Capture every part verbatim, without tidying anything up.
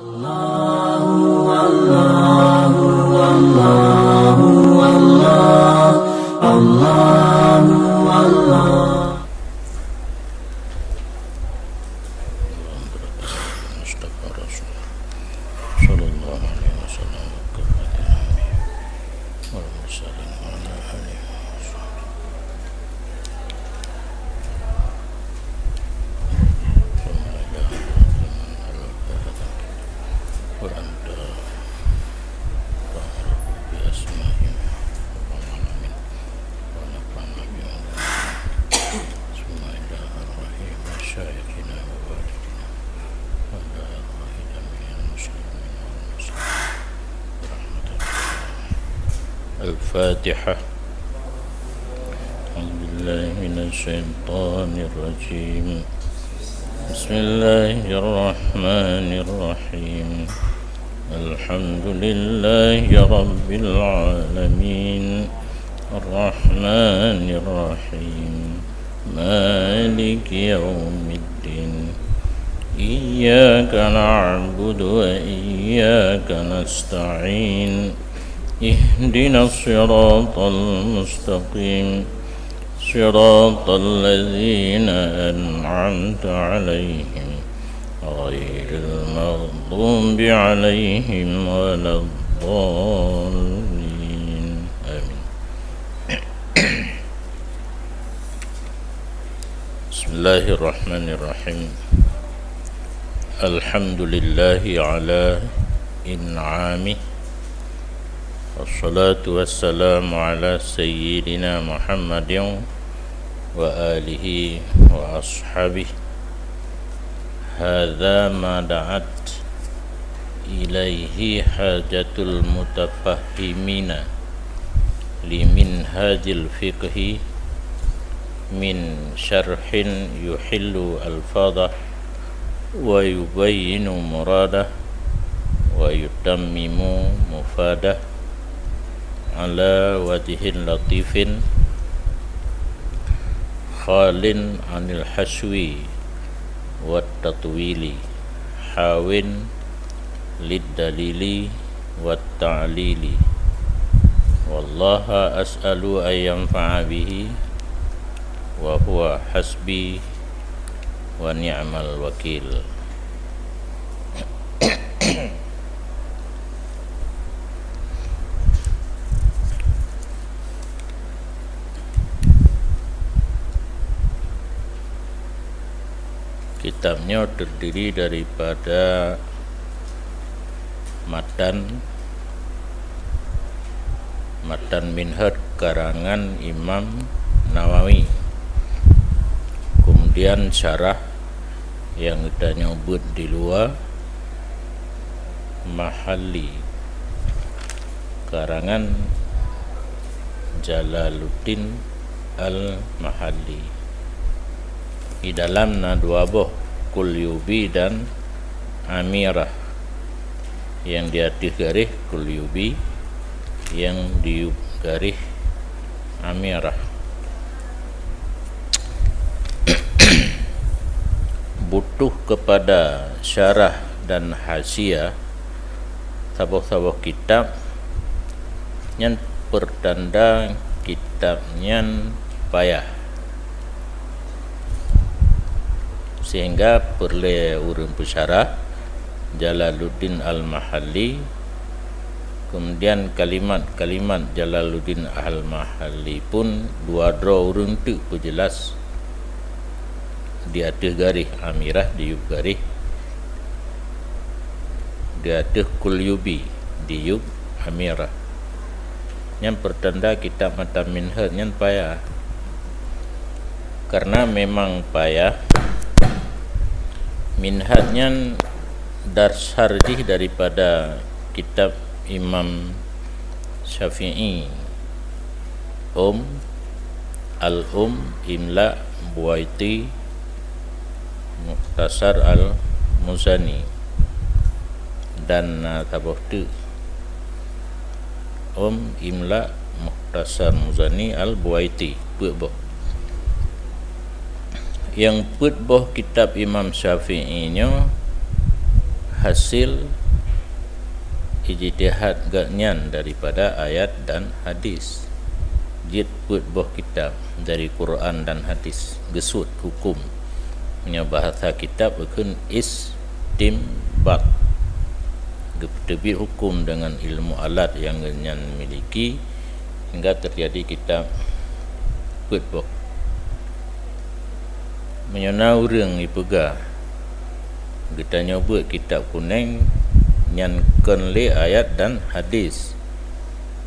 Allahu, Allahu, Allahu, Allah. Allahu, Allah. Mustafa Rasul sallallahu alaihi wasallam. Wal mursalin wa ala alihi wa sahbihi. الفاتحة. أعوذ بالله من الشيطان الرجيم. بسم الله الرحمن الرحيم. الحمد لله رب العالمين. الرحمن الرحيم. مالك يوم الدين. إياك نعبد وإياك نستعين. اهدنا الصراط المستقيم. صراط الذين أنعمت عليهم غير المغضوب عليهم ولا الضالين. آمين. بسم الله الرحمن الرحيم. الحمد لله على إنعامه. والصلاة والسلام على سيدنا محمد وآله وأصحابه. هذا ما دعت إليه حاجة المتفهمين لمنهاج الفقه من شرح يحل ألفاظه ويبين مراده ويتمم مفاده على وجه لطيف خال عن الحشو والتطويل حاو للدليل والتعليل. والله أسأل أن ينفع به وهو حسبي ونعم الوكيل. Kitab nyoe terdiri daripada matan, matan Minhaj karangan Imam Nawawi. Kemudian syarah nyang geutanyoe beuet di luwa, Mahalli, karangan Jalaluddin Al-Mahalli. Di dalam na dua boh, Kulyubi dan Amirah. Nyang di ateueh garéh Kulyubi, nyang di yup garéh Amirah. Butuh kepada syarah dan hasyiah saboh-saboh kitab, nyan pertanda kitab nyan payah. Sehingga peureulée ureuëng peusyarah, Jalaluddin Al-Mahalli, kemudian kalimat-kalimat Jalaluddin Al-Mahalli pun dua droe ureuëng teuk peujeulaih di ateueh garéh Amirah, di yup garéh, di ateueh Kulyubi, di yup Amirah. Nyan pertanda kitab matan Minhaj nyan payah. Karena memang payah, Minhaj nyan dasar jih daripada kitab Imam Syafi'i, Umm, Al-Umm, Imla, Buwaiti, Mukhtasar Al-Muzani, dan na saboh teuk, Umm, Imla, Mukhtasar Muzani, Al-Buwaiti, peuet boh. Nyang peuet boh kitab Imam Syafi'i nyoe hasil ijtihad geuhnyan daripada ayat dan hadis. Jeuet peuet boh kitab dari Quran dan hadis, geusuet huköm. Meunyoe bahasa kitab geukheun istinbat. Geupeuteubiet huköm deungon ilmu alat nyang geuhnyan miliki, hingga teujadi kitab peuet boh. Meunyoe na ureuëng jipeugah, "Geutanyoe beuet kitab kunéng nyan kon lé ayat dan hadis,"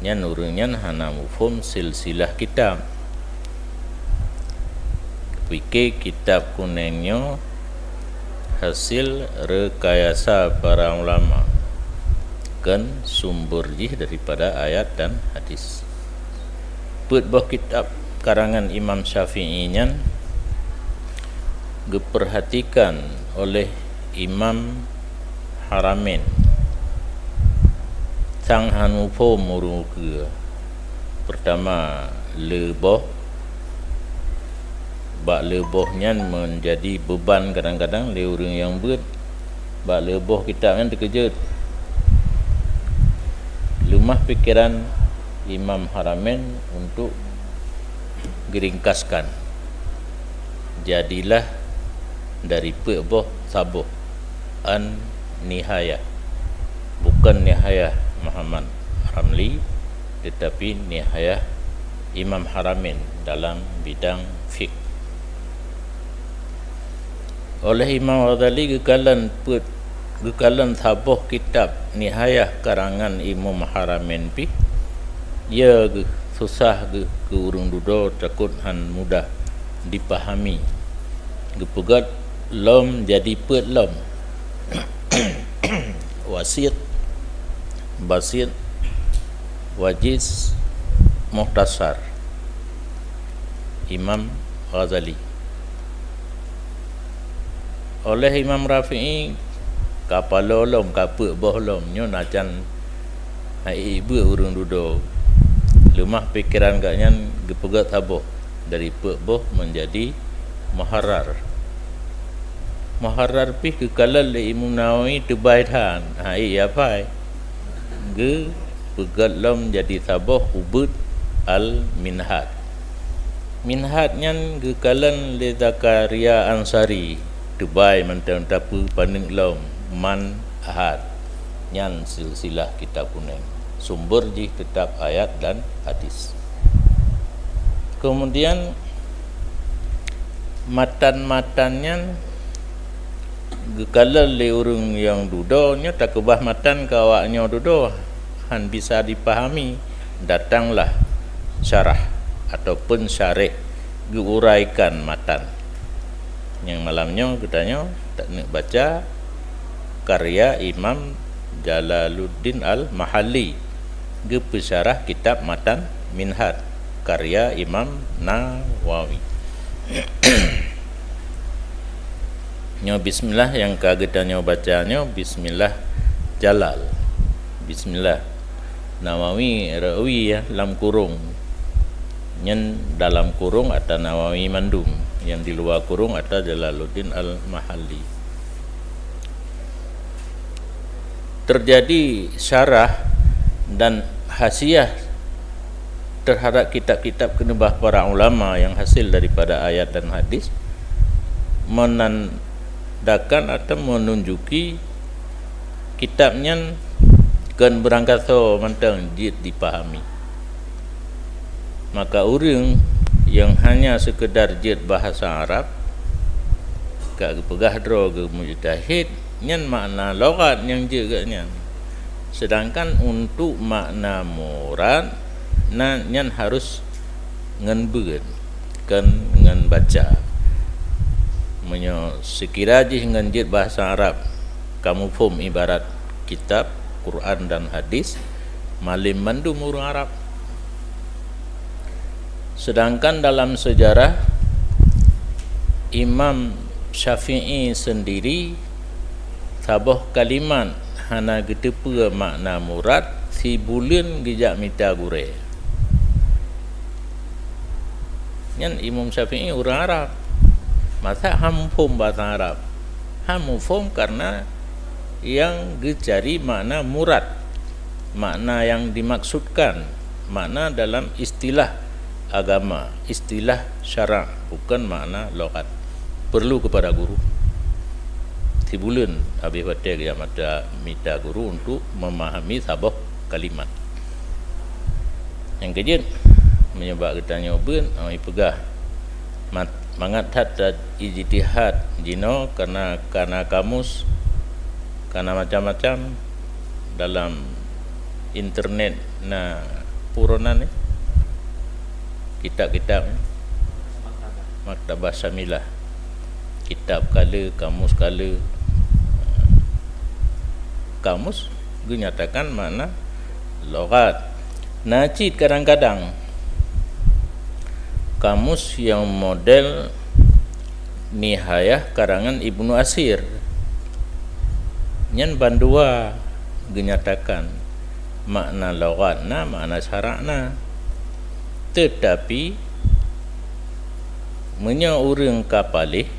nyan ureuëng nyan hana muphom silsilah kitab. Pike kitab kunéng nyoe hasil rekayasa para ulama, kon sumber jih daripada ayat dan hadis. Peuet boh kitab karangan Imam Syafi'i nyan geupeurhatikan oleh Imam Haramain. Sang han muphom ureuëng ukeue. Peurtama, le boh. Bak le boh nyan meunjadi beuban kadang-kadang lé ureuëng nyang beuet. Bak le boh kitab nyan teukeujot. Leumah pikeran Imam Haramain untuk geuringkaskan. Jadilah dari peuet boh saboh. An-Nihayah. Bukan Nihayah Muhammad Ramli, tetapi Nihayah Imam Haramain dalam bidang fiqh. Oleh Imam Ghazali geukalon peuet, geukalon saboh kitab Nihayah karangan Imam Haramain pih, ya geuh susah geuh keu ureuëng dudoe, takot han mudah dipahami. Geupeugét lom jadi peuet lom. Wasit, Basit, Wajiz, Mukhtasar Imam Ghazali. Oleh Imam Rafi'i, ka paloe lom, ka peuet boh lom, nyoe na can hai beuet ureuëng dudoe. Leumah pikeran geuhnyan geupeugét saboh, dari peuet boh meunjadi muharrar. Muharrar pih geukalon lé Imam Nawawi teubai that, hai ya pai. Geupeugét lom jadi saboh ubit Al-Minhaj. Minhaj nyan geukalon lé Zakaria Ansari, teubai mantong tapeupaneuk lom Manhaj. Nyan silsilah kitab kunéng. Sumber jih teutap ayat dan hadis. Kemudian matan-matan nyan geukalon lé ureuëng nyang dudoe, nyoe takeubah matan keu awak nyoe dudoe, han bisa dipahami, datanglah syarah ataupun syarih geuuraikan matan. Nyang malam nyoe geutanyoe taneuk baca karya Imam Jalaluddin Al-Mahalli, geupeusyarah kitab matan Minhaj karya Imam Nawawi. Nyoe bismillah nyang ka geutanyoe baca nyoe bismillah jalal. Bismillah. Nawawi rawi ya, lam kurung. Nyan dalam kurung ata Nawawi mandum, nyang di luwa kurung ata Jalaluddin Al-Mahalli. Terjadi syarah dan hasyiah terhadap kitab-kitab keuneubah para ulama nyang hasil daripada ayat dan hadis, menandakan atau menunjuki kitab nyan kon beurangkasoe mantong jeuet dipahami. Maka ureuëng nyang hanya seukeudar jeuet bahasa Arab, ka geupeugah droe geuh mujtahid, nyan makna lughat nyang jeuet geuhnyan. Seudangkan untuk makna murad, na nyan harus ngon beuet, kon ngon baca. Meunyoe seukira jih ngon jeuet bahasa Arab ka muphom ibarat kitab Quran dan hadis, malem mandum ureuëng Arab. Seudangkan dalam seujarah, Imam Syafi'i seundiri saboh kalimat hana geuteupeue makna murad, sibuleuen geujak mita gurée. Nyan Imam Syafi'i ureuëng Arab. Masa han muphom bahasa Arab? Han muphom karena Nyang geucari makna murad, makna nyang dimaksudkan, makna dalam istilah agama, istilah syarak, bukan makna lughat. Perlu kepada guru. Sibuleuen habéh watée geujak mata mita guru untuk memahami saboh kalimat. Nyang keujeuet, meunyoe bak geutanyoe beuet, oh, ipeugah, mat-, mangat that ijtihad jinoe karena, karena kamus, karena macam-macam dalam internet na puronan ni, kitab-kitab ni, Maktabah Syamilah, kitab kala, kamus kala. Kamus geunyatakan makna lughat. Na cit kadang-kadang kamus nyang model Nihayah karangan Ibnu Asir. Nyan bandua geunyatakan makna lughat na, makna syarak na. Teutapi, meunyoe ureuëng ka paléh,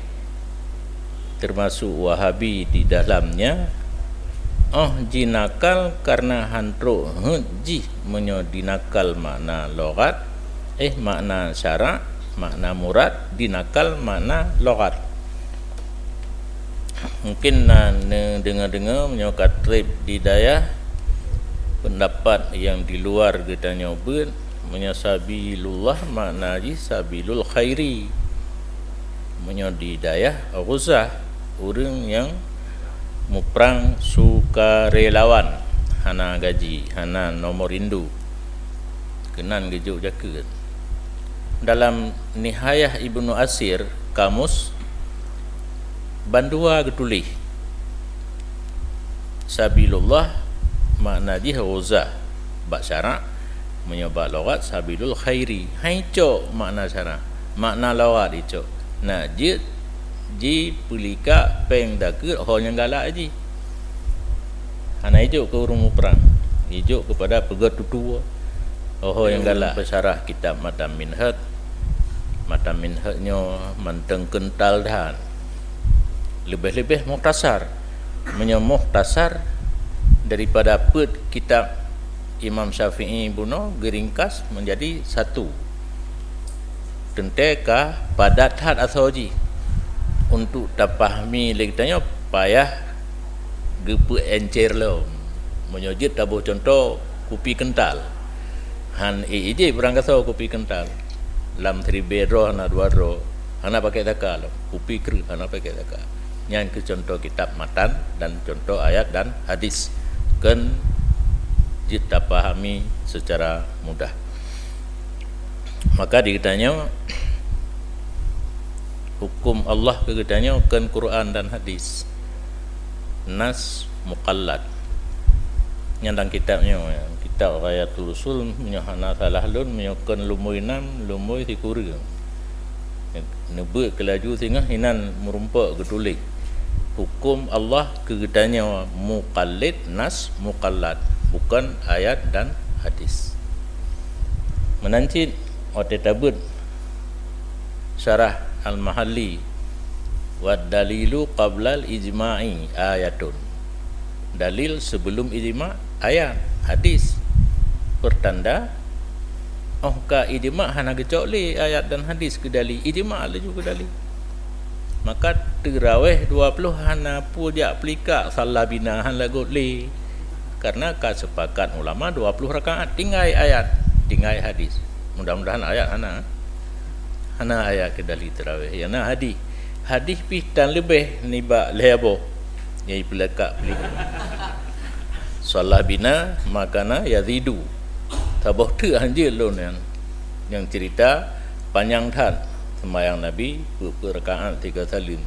teumasok Wahabi di dalamnya, óh jinakal karena han trok heuet jih meunyoe dinakal makna lughat, eh, makna syarak, makna murad, dinakal makna lughat. Mungkin na neudeungoe-deungoe meunyoe ka treb di dayah, peundapat nyang di luar geutanyoe beuet, meunyoe sabilullah makna jih sabilul khairi. Meunyoe di dayah Ghuzah, ureuëng nyang muprang sukarelawan, hana gaji, hana nomor induk, keunan geujok jakeuet. Dalam Nihayah Ibnu Asir, kamus, bandua geutuléh, sabilullah makna jih Ghuzah bak syarak, meunyoe bak lughat sabilul khairi. Hai cok makna syarak, makna lughat icok. Na jeuet jipeulikak péng dakeuet ho nyang galak jih. Hana ijok keu ureuëng muprang, ijok keupada peugét tutoe. Ho nyang galak. Peusarah kitab Matan Minhaj. Matan Minhaj nyoe mantong keuntal that. Leubeh-leubeh mukhtasar. Meunyoe mukhtasar, daripada peuet kitab Imam Syafi'i bunoe geuringkas menjadi satu. Teuntée ka padat that asoe jih. Untuk tapahami lé geutanyoe payah geupeu encer lom. Meunyoe jeuet taboh cuntoh kupi keuntal. Han ék ijép barangkasoe kupi keuntal. Lam siribée droe hana dua droe, hana pakék saka lom. Kupi kreueh hana pakék saka. Nyan keuh cuntoh kitab matan dan cuntoh ayat dan hadis. Kön jeuet tapahami seucara mudah. Maka di geutanyoe, huköm Allah keu geutanyoe kön Quran dan hadis. Nas muqallad. Nyan lam kitab nyoe, kitab Ghayatul Usul, meunyoe hana salah lôn, meunyoe kön lumbôi nam, lumbôi sikureueng. Neubeuet keu laju singoh inan meurumpok geutuléh, huköm Allah keu geutanyoe muqallid nas muqallad, bukon ayat dan hadis. Meunan cit watée tabeuet syarah Al-Mahalli, "Wad dalilu qablal ijma'i ayatun." Dalil sebelum ijma' ayat, hadis. Pertanda, óh ka ijma' hana geucok lé ayat dan hadis keu dali, ijma' laju keu dali. Maka teurawéh dua ploh hana peue jak peulikak, salla bina hana lagot lé. Karena ka sepakat ulama dua ploh rakaat, tinggai ayat, tinggai hadis. Mudah-mudahan ayat hana. Hana ayat keu dali teurawéh. Nyang na hadis. Hadis pih tan leubeh nibak lhée boh nyang jipeulakak peulingka. Salla bina ma kana yazidu. Saboh teuk hanjeuet lôn nyan. Nyang cerita panyang that seumayang Nabi peuet-peuet rakaat sigoe saleuem.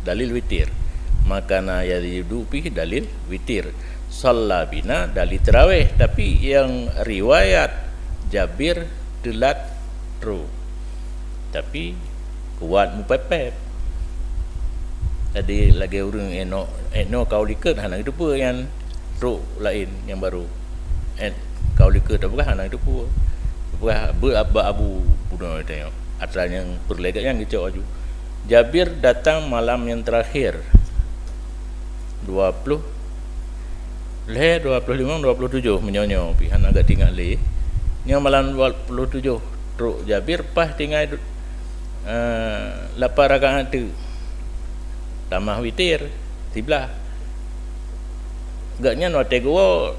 Dalil witir. Ma kana yazidu pih dalil witir. Salla bina dalil teurawéh, tapi nyang riwayat Jabir teulat trok. Tapi kuat meupép-pép. Jadi lagée ureuëng inoe, inoe ka u likot hana geuteupeue nyan trok laén nyang barô. Eh, ka u likot tapeugah hana geuteupeue. Tapeugah beuet bak abu bunoe tanyoe. Atra nyang peureulée gét nyan geucok laju. Jabir datang malam yang terakhir. Dua ploh Lhèe, dua ploh limong, dua ploh tujoh meunyoe nyoe pih hana geutinggai lé. Nyoe malam dua ploh tujoh trok Jabir paih tinggai, eh, lapan rakaat teuk. Tamah witir, siblaih. Gobnyan watèe geuwoe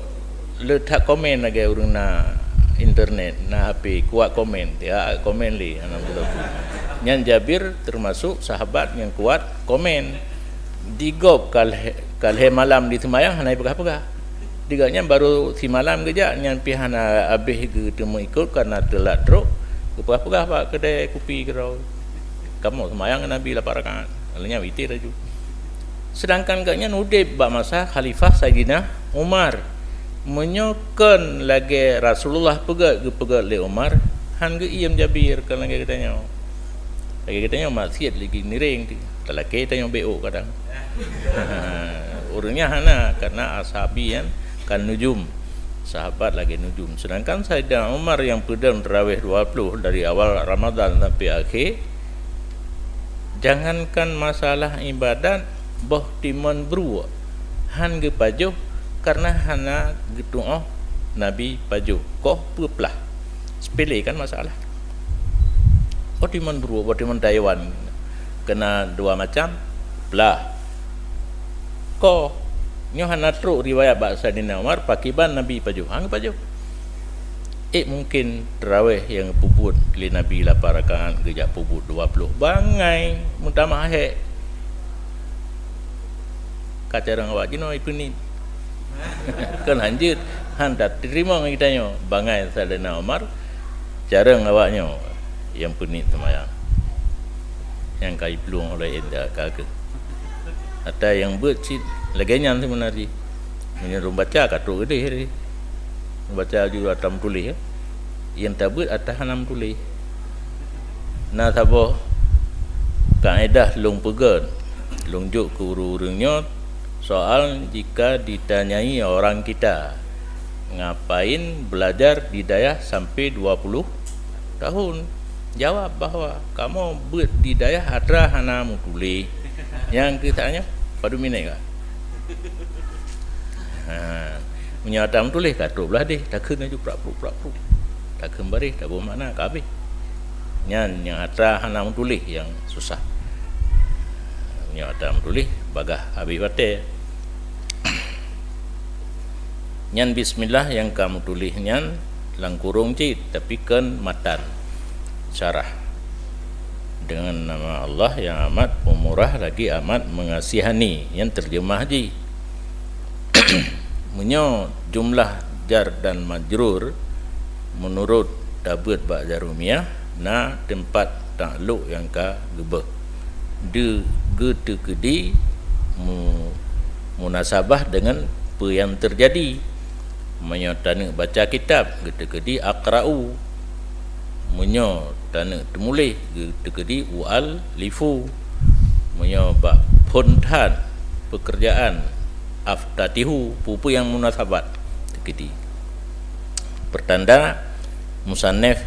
le that komen lagèe ureueng na internet, na H P, kuat komen, ya komen lé, hana beutôi. Nyan Jabir teumasok sahabat nyang kuat komen. Di gob ka lhèe, ka lhèe malam diseumayang hana jipeugah-peugah. Di gobnyan barô simalam geujak, nyan pih hana habéh geuteumèe ikot kareuna teulat trok, geupeugah-peugah bak keudè kupi keudroe. Kamoe seumayang ngon Nabi lapan rakaat, lheueh nyan witir laju. Seudangkan gobnyan udép bak masa Khalifah Saidina Umar. Meunyoe kon lagèe Rasulullah peugèt geupeugèt lé Umar, hán geuiem Jabir kon lagèe geutanyoe. Lagèe geutanyoe maksiet lagi ngiréng tu. Talakèe tanyoe B O kadang. Ureueng nyan hana, karena ashabi nyan kan nujum. Sahabat lagèe nujum. Sedangkan Saidina Umar nyang peudong tarawih dua ploh dari awal Ramadan sampai akhé, jangankan masalah ibadat, boh timon bruek hán geupajoh karena hana geutu'oh Nabi pajoh, koh peuplah. Sepele kan masalah. Boh timon bruek, boh timon Taiwan, kena dua macam, plah. Koh, nyoe hana trok riwayat bak Saidina Umar, pakiban Nabi pajoh, hana geupajoh. Ék mungken tarawih nyang geupeubuet lé Nabi lapan rakaat geujak peubuet dua ploh, bangai meutamah hék. Ka carông awak jinoe ipeuniet. Kon hanjeuet, hán tateurimong geutanyoe, bangai Saidina Umar, carông awak nyoe nyang peuniet seumayang. Nyang ka iplueng oleh inda ka keuh. Ata nyang beuet cit lagèe nyan seubeuna jih. Meunyoe lôn baca ka trok keudeh tadi. Lôn baca ju ata meutuléh, ya. Nyang tabeuet ata hana meutuléh. Na saboh kaedah lôn peugèt, lôn jok keu ureueng-ureueng nyoe, soal jika ditanyai orang kita, ngapain belajar di dayah sampai dua puluh tahun? Jawab bahwa kamoe beuet di dayah atra hana meutuléh. Nyang keuh tanyoe, padum minèt ka? Ha, meunyoe atra meutuléh ka trok blah deh, takheun laju prak-pruk, prak-pruk. Takheun baréh, taboh makna, ka habéh. Nyan nyang atra hana meutuléh nyang susah. Meunyoe atra meutuléh, bagaih habéh watèe. Nyan bismillah nyang ka meutuléh nyan lam kurong cit, tapi kon matan syarah. Dengan nama Allah yang amat pemurah lagi amat mengasihani, nyan terjemah jih. Meunyoe jumlah jar dan majrur, meunurot tabeuet bak Jarumiyah, na teumpat taklok nyang ka geubeuet. Di geuteukeudi mu-, munasabah deungon peue nyang teujadi. Meunyoe taneuk baca kitab, geuteukeudi aqra'u. Meunyoe taneuk teumuléh, geuteukeudi u'allifu. Meunyoe bak phon that, pekerjaan, aftatihu, peue-peue nyang munasabat, teukeudi. Pertanda, musannif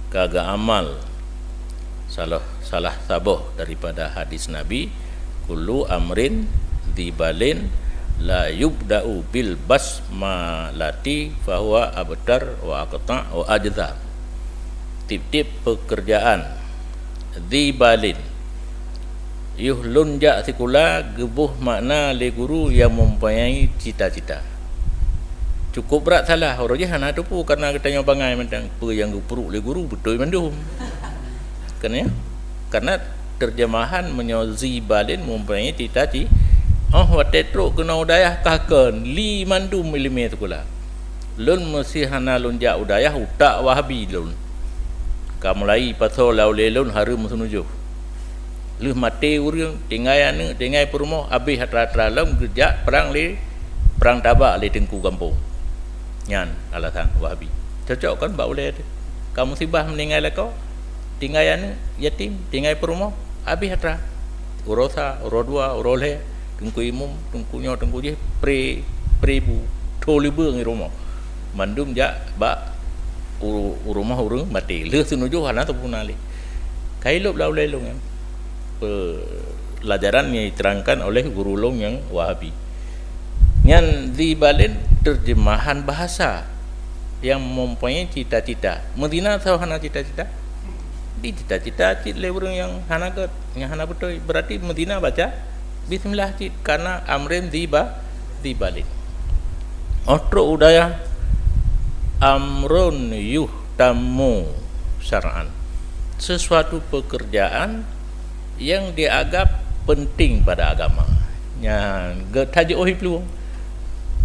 ka geuamal salah, salah saboh daripada hadis Nabi, "Kullu amrin dzibalin la yubda'u bil basmalati fahuwa abtar wa aqta wa ajza." Tiep-tiep pekerjaan, dzibalin, yoh lôn jak sikula geuboh makna lé guru nyang mempunyai cita-cita. Cukup brat salah, uroe jih hana teupeu karena geutanyoe bangai mantong peue nyang geupeuruek lé guru beutôi mandum. Kan ya? Karena terjemahan meunyoe dzibalin mempunyai cita-cita, oh watèe trok keunoe u dayah ka kon li mandum ileumèe sikula. Lôn meusé hana lôn jak u dayah utak Wahabi lôn. Ka mulai pasoe lam ulèe lôn hareuem seunujoh. Lheueh maté ureueng, tinggai aneuk, tinggai peurumoh, habéh atra-atra lom geujak prang lé, prang tabak lé teungku gampông. Nyan alasan Wahabi. Cocok kon bak ulèe teuh. Ka musibah meuninggai lakoe, tinggai aneuk yatim, tinggai peurumoh, habéh atra. Uroe sa, uroe dua, uroe lhèe, teungku imum, teungku nyoe, teungku jih, pre, pre bu, tho libeu ngi rumoh. Mandum jak bak u, u rumoh ureueng maté. Lheueh seunujoh hana teupeu na lé. Ka ilop lam ulèe lôn nyan. Pelajaran nyang diterangkan oleh guru lôn nyang Wahabi. Nyan dzi balin terjemahan bahasa yang mempunyai cita-cita. Meuzina soe hana cita-cita? Di cita-cita cit lé ureuëng nyang hana gét, nyang hana beutôi. Berarti meuzina baca bismillah cit, karena amrin dzi ba-, dzi balin. Óh trok u dayah amrun yuhtammu syar'an. Sesuatu pekerjaan yang dianggap penting pada agama. Nyan geutanyoe plueng.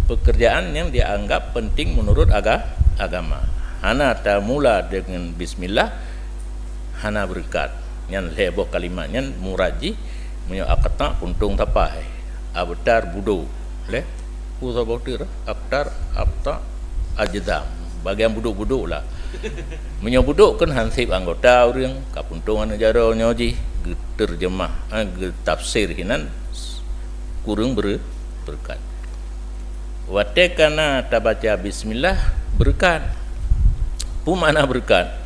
Pekerjaan yang dianggap penting menurut aga-, agama. Hana tamula dengan bismillah, hana beureukat. Nyan lhée boh kalimat nyan murad jih, meunyoe aqta' puntông tapai, abtar budôk. Lé, peue saboh teuk, aqtar, aqta', ajzam. Bagian budôk-budôk lah. Meunyoe budôk kan hanseb anggota ureuëng, ka puntông aneuk jaroe nyoe jih, geuterjemah, eh, geutafsir hinan kureueng bere-, beureukat. Watée kana tabaca bismillah, beureukat. Peue makna beureukat?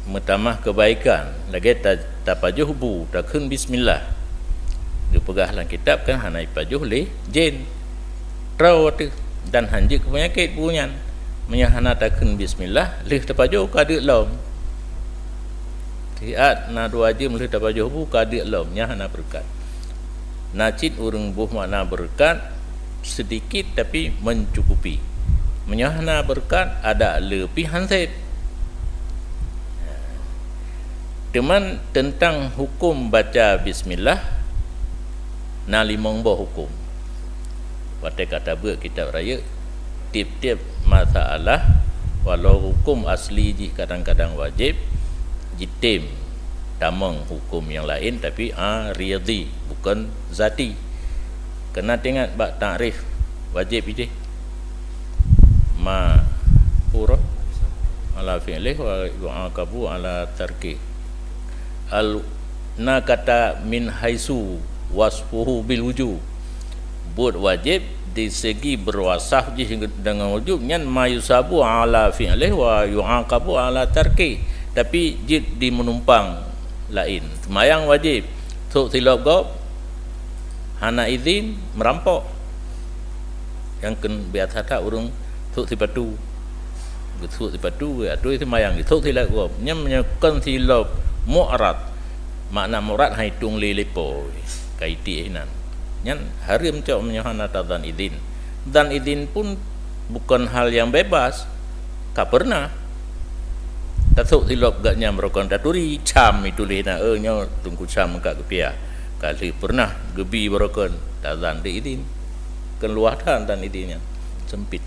Meutamah keubaikan, lagée ta-, tapajoh bu, takheun bismillah. Geupeugah lam kitab kan hana jipajoh lé jén. Troe teuh dan hanjeuet keu peunyakét bu nyan. Meunyoe hana takheun bismillah, lheueh tapajoh ka deuk lom. Siat na dua jeuem lheueh tapajoh bu ka deuk lom, nyan hana beureukat. Na cit ureuëng boh makna beureukat, sedikit tapi mencukupi. Meunyoe hana beureukat, adak le pih hanseb. Teuma teuntang huköm baca bismillah, na limong boh huköm. Watée ka tabeuet kitab rayeuk, tieb-tieb masalah, walau huköm asli jih kadang-kadang wajéb, jitem tamong huköm nyang laén, tapi, a, riyadhi, bukon zati. Keuneuk teuingat bak takrif wajéb ideh. Ma huruf ala fi'lih wa yu'aqabu ala tarkih. Al-, na kata min haitsu wasfuhu bil wujub. Buet wajéb di segi berwasaf jih deungon wujub nyan ma yusabu ala fi'lih wa yu'aqabu ala tarkih. Tapi jeuet di meunumpang laén. Seumayang wajéb, sôk silop gob, hana idhin, meurampok. Nyang keu biasa that ureuëng sôk sipatu. Geusôk sipatu, atoi seumayang, geusôk silop gob. Nyan meunyoe kon silop mu'rad, makna mu'rad hai tueng lé lepo, ka itiek hinan. Nyan hareuem cok meunyoe hana tazan idhin. Zan idhin pun bukon hal nyang bebas, ka peureunah. Tasôk silop gobnyan barokon taturi, Cham ituléh na, eh, nyoe Teungku Cham ka geupiah. Ka lheueh peureunah geubi barokon, tazan di idhin. Keu luwah that zan idhin nyan, sempit.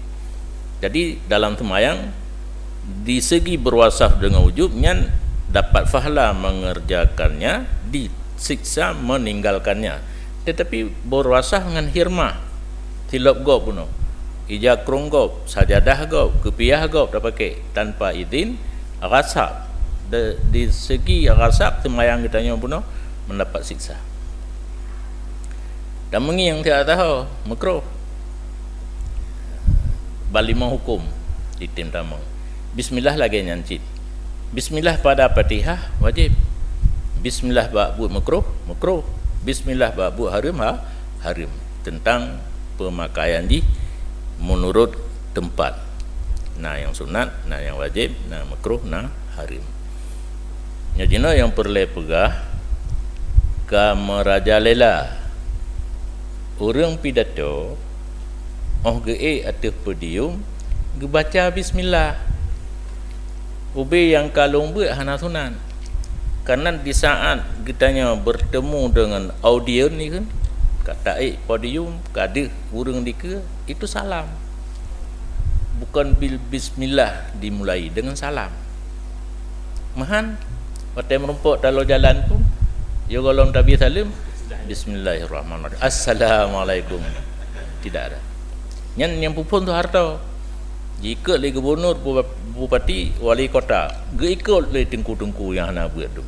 Jadi, dalam seumayang, di segi berwasaf deungon wujub nyan dapat pahala mengerjakannya, disiksa meninggalkannya. Tetapi berwasaf ngon hirmah, silop gob bunoe, ija krông gob, sajadah gob, keupiah gob tapaké tanpa idhin, ghasab. Di, di segi ghasab seumayang geutanyoe bunoe mendapat siksa. Dan meungieng siat taho, meukruh. Ban limong huköm jitem tamong. Bismillah lagée nyan cit. Bismillah pada Fatihah wajéb. Bismillah bak buet meukruh, meukruh. Bismillah bak buet hareuem, ha, hareuem. Teuntang peumakaian jih meunurot teumpat. Na nyang sunat, na nyang wajéb, na meukruh, na hareuem. Nyoe jinoe nyang peureulée peugah, ka meurajalela. Ureuëng pidato óh geuék ateueh podium geubaca bismillah. Ubé nyang ka lôn beuet hana sunat. Karena di saat geutanyoe bertemu dengan audiens ni kan, ka taék podium, ka deuh ureuëng dikeue, itu salam. Bukon bil bismillah dimulai, dengan salam. Meuhan, watée meurumpok taloe jalan pun, yo gohlom tabi saleuem, bismillahirrahmanirrahim. Assalamualaikum. Tidak ada. Nyan nyang peuphon Soeharto. Jiikot lé gubunur, bu-, bupati, wali kota. Geuikot lé teungku-teungku nyang hana beuet tu.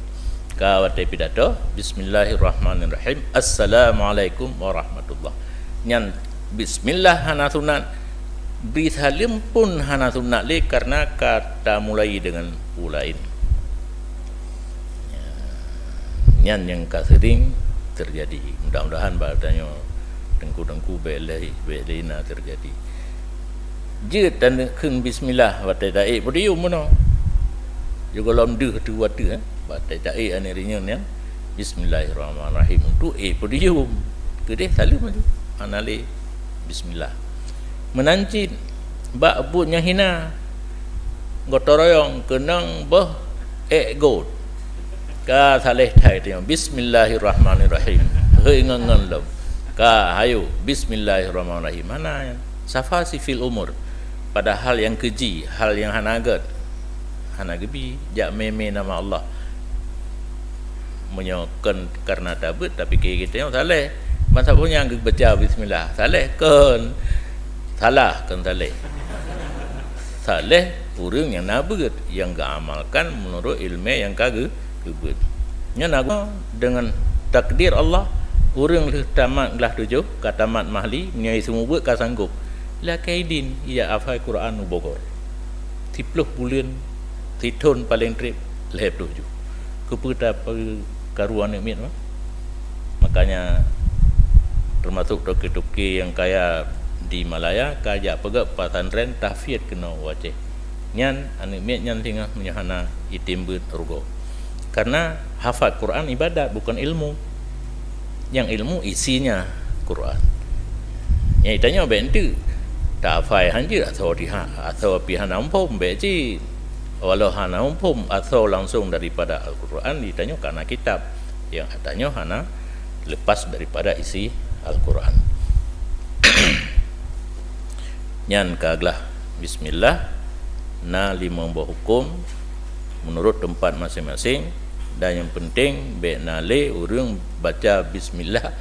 Ka watée pidato, bismillahirrahmanirrahim. Assalamualaikum warahmatullah. Nyan bismillah hana sunat, bri saleuem pun hana sunat lé karena ka tamulai deungon peue laén. Nyan nyang ka seuring teujadi. Mudah-mudahan bak tanyoe Teungku-teungku, bèk lé, bèk lé na teujadi. Jeuet takheun bismillah watèe taék podium meunoe. Sigohlom deuh teuh watèe, eh. Watèe taék aneuk reunyeun nyan, bismillahirrahmanirrahim. Untuk ék podium. Keudéh saleuem aju. Hana lé bismillah. Meunan cit bak buet nyang hina. Gotong royong keunong boh ék göt. Ka saleh that nyoe, bismillahirrahmanirrahim. Hei ngon-ngon lom. Ka, hayo, bismillahirrahmanirrahim. Hana nyan. Safa sifil umur. Padahal nyang keujih, hal nyang hana göt. Hana geubi, jak mé-mé nama Allah. Meunyoe kon kareuna tabeuet, tapike geutanyoe saleh. Ban saboh nyang geubaca bismillah, saleh kon? Salah, kon saleh. Saleh ureuëng nyang na beuet, nyang geuamalkan meunurot iéleumé nyang ka geu-, geubeuet. Nyan na deungon takdir Allah, ureuëng lheueh tamat glah tujoh, ka tamat mahli, meunyoe seumeubeuet ka sanggôp. Lakée idin, ijak hafai Quran u Bogor. Siplôh buleuen, sithon paleng trép, lhée plôh ju. Keupeue tapeukaru aneuk miet, mah? Makanya, teumasok toke-toke nyang kaya di Malaya ka jak peugöt pesantren tahfiz keunoe u Aceh. Nyan aneuk miet nyan singoh meunyoe hana item beuet rugoe. Karena hafal Quran ibadat, bukan ilmu. Nyang ilmu isinya Quran. Nyang itanyoe bèk enteuk. Tahafai hanjeuet asoe tiha-, asoe pih hana muphom, bèk cit. Walau hana muphom asoe langsung daripada Al-Quran, itanyoe kana kitab. Nyang itanyoe hana lepas daripada isi Al-Quran. Nyan ka glah bismillah, na limong boh huköm meunurot teumpat maséng-maséng, dan nyang peunteng bèk na lé ureuëng baca bismillah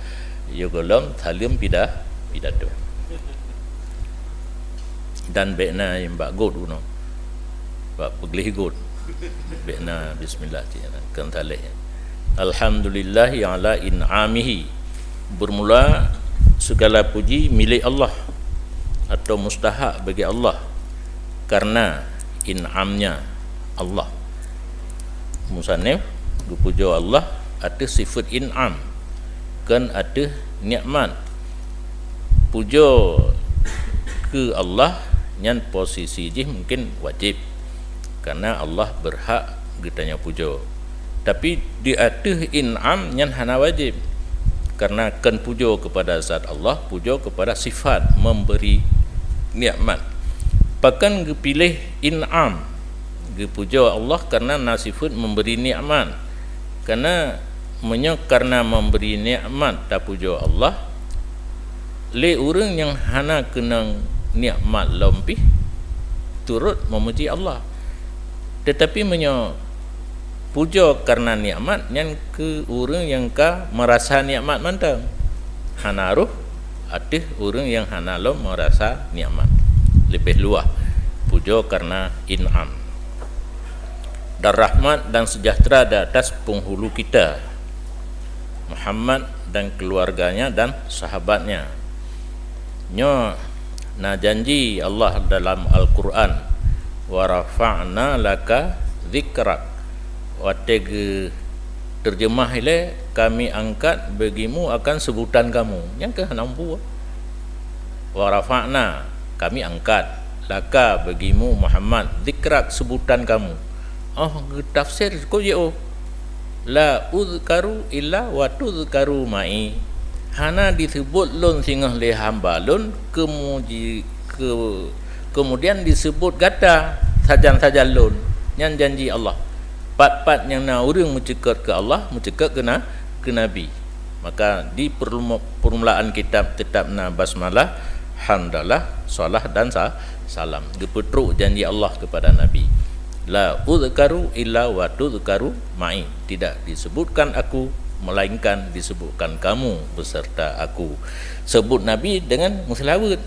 sigohlom saleuem pida-, pidato. Dan bèk na nyang bak göt unoe, bak peugleh göt. Bèk na bismillah cit nyan, kon saleh. Alhamdulillahi ala in'amihi. Bermula segala puji milik Allah atau mustahak bagi Allah karena in'amnya Allah. Musannif geupujoe Allah ateueh sifat in'am, kon ateueh nikmat. Pujoe keu Allah nyan posisi jih mungkin wajéb, karena Allah berhak geutanyoe pujoe. Tapi di ateueh in'am nyan hana wajéb, karena kon pujoe kepada zat Allah, pujoe kepada sifat memberi nikmat. Pakon geupiléh in'am, geupujoe Allah karena na sifat memberi nikmat. Karena meunyoe karena memberi nikmat tapujoe Allah, lé ureuëng nyang hana keunong nikmat lom pih turot meumuji Allah. Tetapi meunyoe pujoe karena nikmat, nyan keu ureuëng nyang ka meurasa nikmat mantong, hana rhoh ateueh ureuëng nyang hana lom meurasa nikmat. Leubeh luwah pujoe karena in'am. Dan rahmat dan sejahtera di atas penghulu kita, Muhammad dan keluarganya dan sahabatnya. Nyoe na janji Allah dalam Al-Quran, "Wa rafa'na laka dzikrak." Watée geuteurjeumah ilée, "Kami angkat bagimu akan sebutan kamu." Nyang keuh hana muphom. "Wa rafa'na," kami angkat, "laka," bagimu Muhammad, "dzikrak," sebutan kamu. Oh geutafsir keu jiôh, "La udzkaru illa wa tudzkaru ma'i." Hana diseubut lôn singoh lé hamba lôn, kemuji-, ke-, kemudian diseubut gata sajan-sajan lôn. Nyan janji Allah. Pat-pat nyang na ureuëng meuceukeut keu Allah, meuceukeut keu na-, keu Nabi. Maka di perlu-, permulaan kitab teutap na basmalah, hamdalah, salah dan sa-, salam. Geupeutrok janji Allah kepada Nabi. "La udzkaru illa wa tudzkaru ma'i." Tidak disebutkan aku, melainkan disebutkan kamu beserta aku. Sebut Nabi dengan meuseulaweuet.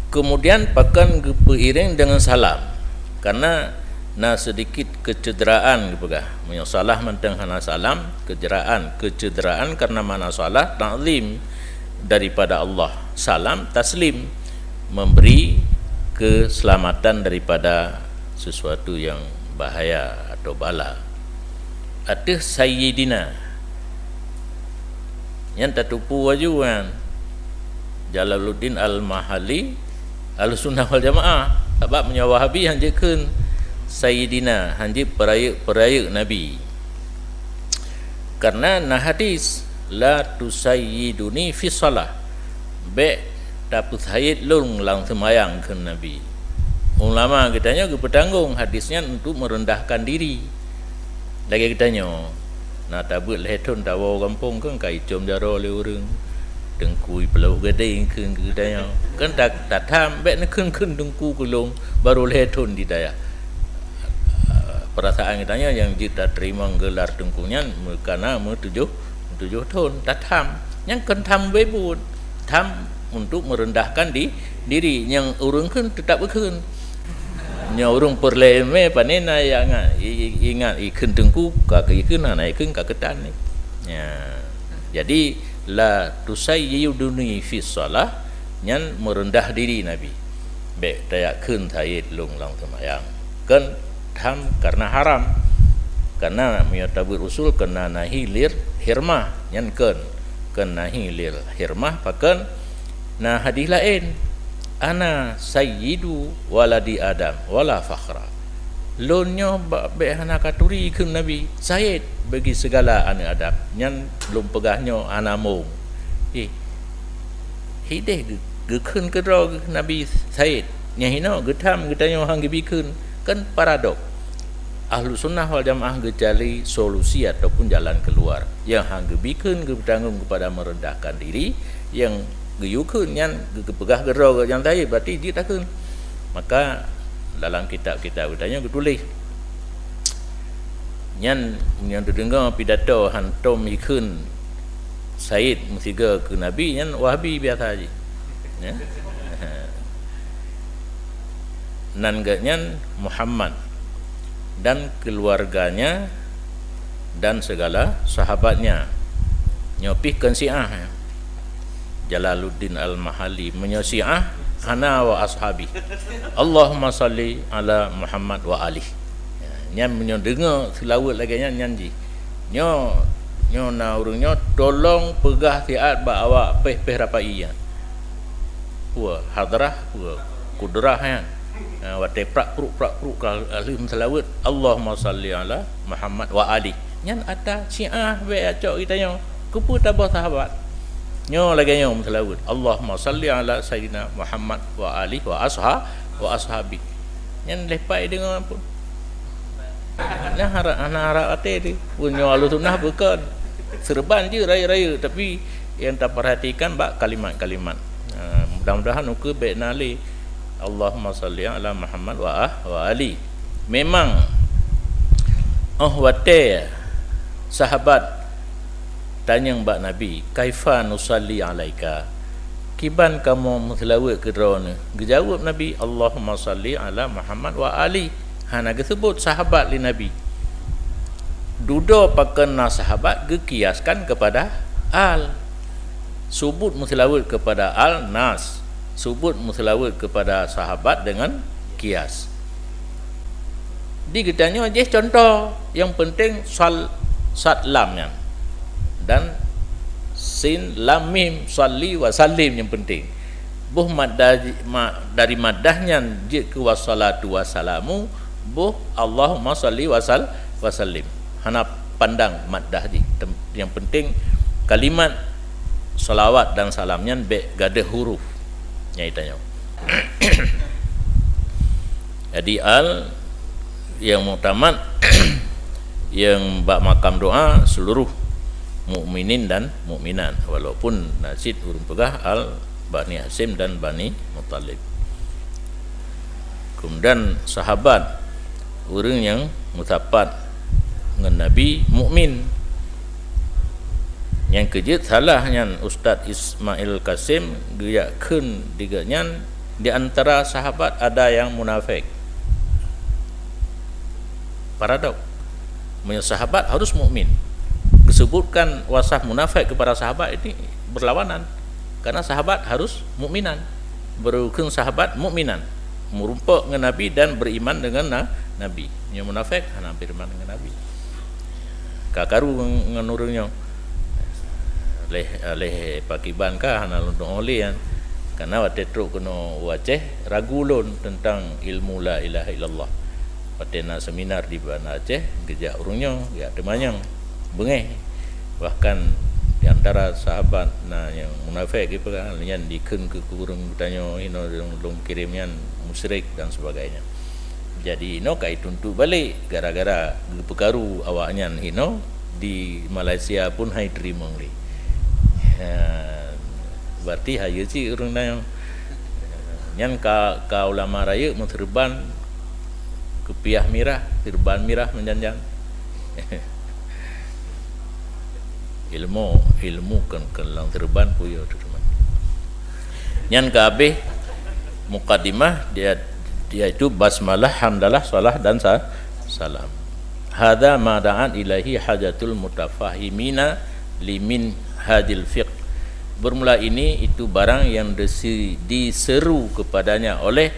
Kemudian pakon geupeuiréng deungon salam, karena na seudikit keuceuderaan geupeugah. Meunyoe salah mantong hana salam, keuceuderaan, keuceuderaan karena makna salah takzim daripada Allah, salam taslim, memberi keuseulamatan daripada sesuatu nyang bahaya atau bala. Ateueh Sayyidina, Nyan tateupeue laju nyan Jalaluddin Al-Mahalli, Ahlussunnah wal Jamaah. Sabab meunyoe Wahabi han jeuet kheun Sayyidina, han jeuet peurayeuk-peurayeuk Nabi. Karena na hadis, "La tusayyiduni fi shalah." Bék tapeusayyid lôn lam seumayang, kheun Nabi. Ulama geutanyoe geupeutanggong hadis nyan untuk meurendahkan diri. Lagée geutanyoe, na tabeuet lhée thon tawoe gampông kheun ka icom jaroe lé ureuëng. Teungku ipeuloh gadeng kheun keu geutanyoe. Kan ta-, tatham bék neukheun-kheun teungku keu lôn barô lhée thon di dayah. Peurasaan geutanyoe nyang jeuet tateurimong geular teungku nyan meukana meutujoh, meutujoh thon. Tatham. Nyan kon tham beubuet. Tham untuk meurendahkan di-, diri. Nyang ureuëng kheun teutap geukheun. Nyoe ureuëng peureulée mé pane na ya ingat, i-, i-, ingat ikheun teungku ka keu ikheun, hana ikheun ka keutan ni. Ya. Jadi, "La tusayyiduni fi shalah," nyan meureundah diri Nabi. Bék tajak kheun sayyid lôn lam seumayang. Kon tham karena haram. Karena meunyoe tabeuet usul keu na nahi lil hirmah, nyan kon. Kon nahi lil hirmah pakon Na hadis laén, "Ana sayyidu waladi Adam wala fakhra." Lôn nyoe ba-, bék hana katuri kheun Nabi, sayyid bagi segala aneuk Adam. Nyan lôn peugah nyoe hana mong. Eh, hideh geu-, geukheun keudroe Nabi sayyid. Nyang hinoe geutham geutanyoe han geubi kheun. Kan paradok. Ahlussunnah wal Jamaah geucari solusi ataupun jalan keuluar. Nyang han geubi kheun geupeutanggong keupada meurendahkan diri, nyang geuyue kheun nyan geu-, geupeugah keudroe geuh nyang sayyid, berarti jeuet takheun. Maka dalam kitab-kitab geutanyoe geutuléh, nyan nyang teudeungoe pidato hantom ikheun sayyid meusigoe keu Nabi, nyan Wahabi biasa jih. Ya. Nan geuh nyan Muhammad dan keluarganya dan segala sahabatnya. Nyoe pih kon Syiah, ya. Jalaluddin Al-Mahalli, meunyoe Syiah, hana wa ashabi. Allahumma salli ala Muhammad wa alih. Ya, nyan meunyoe deungoe seulaweuet lagée nyan, nyan jih. Nyoe, nyoe na ureuëng nyoe, tolong peugah siat bak awak péh-péh rapai nyan. Peue hadrah, peue kudrah nyan. Ha, watée prak pruk, prak pruk ka lheueh meuseulaweuet, "Allahumma salli ala Muhammad wa ali." Nyan ata Syiah bék acok geutanyoe. Keupeue taboh sahabat? Nyoe lagée nyoe meuseulaweuet, "Allahumma salli ala Sayyidina Muhammad wa ali wa asha-, wa ashabi." Nyan leh pai deungoe pun. Nah, harap, hana harap até teuh. Pun nyoe Ahlussunnah bukon. Seureuban jih rayeuk-rayeuk, tapi nyang tapeurhatikan bak kalimat-kalimat. Ha, mudah-mudahan ukeue bék na lé, "Allahumma salli ala Muhammad wa ah-, wa ali." Memang, óh watée sahabat tanyong bak Nabi, "Kaifa nusalli alaika?" Kiban kamoe meuseulaweuet keu droeneuh? Geujaweueb Nabi, "Allahumma salli ala Muhammad wa ali." Hana geuseubut sahabat lé Nabi. Dudoe pakon na sahabat geukiaskan keupada al. Subut meuseulaweuet keupada al nas. Subut meuseulaweuet keupada sahabat deungon kias. Di geutanyoe jih contoh, nyang penting sal-, sad lam nyan. Dan sin lam mim, salli wa sallim nyang penting. Boh madda ji-, ma-, dari maddah nyan jeuet keu wassalatu wassalamu, boh Allahumma salli wa sal-, wa sallim. Hana pandang maddah jih. Tem-, nyang penting kalimat salawat dan salam nyan bék gadôh huruf. Nyang itanyoe. Jadi al nyang muktamad nyang bak makam doa seluruh mukminin dan mukminat, walaupun na cit ureuëng peugah al Bani Hasyim dan Bani Muthalib. Kemudian sahabat, ureuëng nyang meusapat ngon Nabi mukmin. Nyang keujeuet salah nyan Ustaz Ismail Kasim geujak kheun di geuhnyan di antara sahabat ada nyang munafék. Paradok. Meunyoe sahabat harus mukmin. Geusebutkan wasaf munafék keupada sahabat ini berlawanan. Karena sahabat harus mukminan. Beurukon sahabat mukminan. Meurumpok ngon Nabi dan beriman dengan na-, Nabi. Nyoe munafék hana beriman dengan Nabi. Ka karu ngon, ngon ureuëng nyoe. Leh, leh pakiban ka hana lôn tu'oh lé nyan. Karena watée trok keunoe u Aceh, ragu lôn teuntang ilmu la ilaha illallah. Watée na seminar di Banda Aceh, geujak ureuëng nyoe, geujak teumanyong, beungéh. Bahkan di antara sahabat na nyang munafék, geupeugah, nyan dikheun keu ureuëng geutanyoe, inoe lôn kirém nyan musyrik dan sebagainya. Jadi, inoe ka ituntuk balek gara-gara geupeukaru awaknyan hinoe di Malaysia pun hai teurimong lé. Ha, berarti hayeue cit ureuëng nyan. Nyan ka, ka ulama rayeuk meuseureuban kupiah mirah, seureuban mirah meujan-jan. Ilmu, ilmu kan, kan lam seureuban peue yo tu teman. Nyan ka habéh mukadimah dia, yaitu basmalah, hamdalah, salah dan sa-, salam. Hadza ma da'at ilaihi hajatul mutafahimina limin hadil fiqh. Bermula ini itu barang yang desi-, diseru kepadanya oleh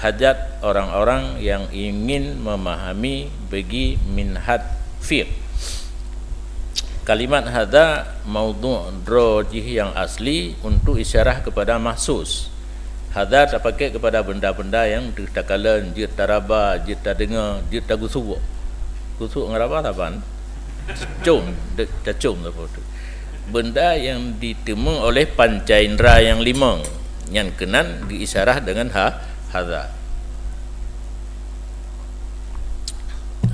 hajat orang-orang yang ingin memahami bagi minhaj fiqh. Kalimat hadza maudhu' droe jih yang asli untuk isyarah kepada mahsus. Hadza tapakai kepada benda-benda yang teuh takalon, jeuet taraba, jeuet tadeungoe, jeuet tagusuk. Gusuk ngon raba saban. Cum, dek tacum saboh tu. Benda yang diteumé oleh panca indra yang limong, nyan keunan geuisyarah dengan ha-, hadza.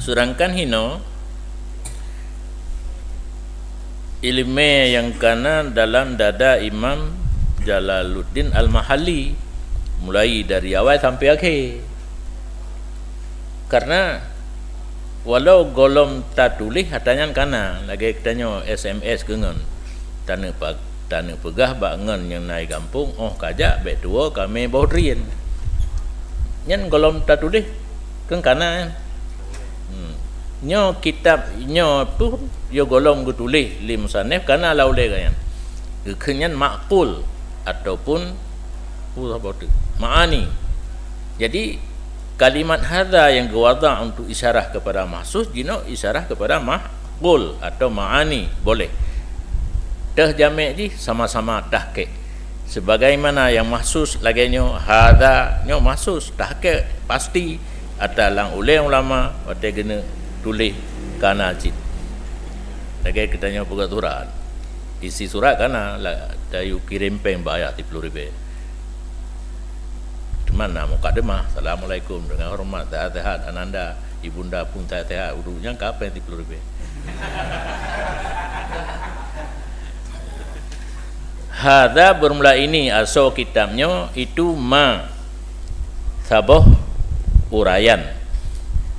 Seudangkan hinoe, ileumé nyang kana dalam dada Imam Jalaluddin Al-Mahalli, mulai dari awai sampai akhé. Karena walau gohlom tatuléh, ata nyan kana, lagée geutanyoe S M S keu ngon. Taneupag-, taneupeugah bak ngon nyang na i gampông, "Óh kajak bék tuwoe kamé boh drien." Nyan gohlom tatuléh, keu kana nyan. Hmm. Nyoe kitab nyoe pun yo gohlom geutuléh lé musannif kana lam ulée geuh nyan. Geukheun nyan makul ataupun peue saboh teuk, ma'ani. Jadi, kalimat hadza nyang geuwadha' untuk isyarah kepada mahsus, jinoe isyarah kepada makul atau ma'ani, boleh. Teuh jamék jih sama-sama tahqiq. Sebagaimana nyang mahsus lagée nyoe, hadza nyoe mahsus, tahqiq pasti ata lam ulée ulama watée geuneuk tuléh kana cit. Lagée geutanyoe peugah surat. Isi surat kana, la-, tayue kirém péng bayar siplôh ribée. Teuma na mukadimah, "Assalamualaikum, dengan hormat, sehat-sehat Ananda, Ibunda pun sehat-sehat." Udu nyan ka péng siplôh ribée. Hadza bermula ini, asoe kitab nyoe, itu ma, saboh uraian.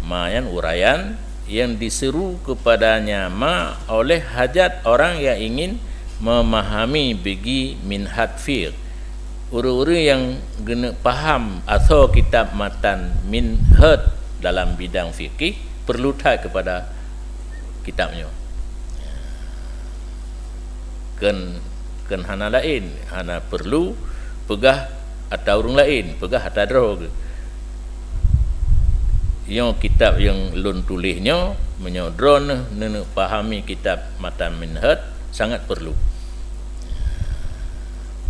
Ma nyan uraian yang diseru kepadanya ma oleh hajat orang yang ingin memahami bagi minhaj fiqh. Ureuëng-ureuëng nyang geuneuk paham asoe kitab matan minhaj dalam bidang fikih perlu that kepada kitab nyoe. Kheun, kheun hana laén, hana perlu peugah ata ureuëng laén, peugah ata droe geuh. Nyoe kitab nyang lôn tuléh nyoe, meunyoe droeneuh neuneuk pahami kitab matan minhaj, sangat perlu.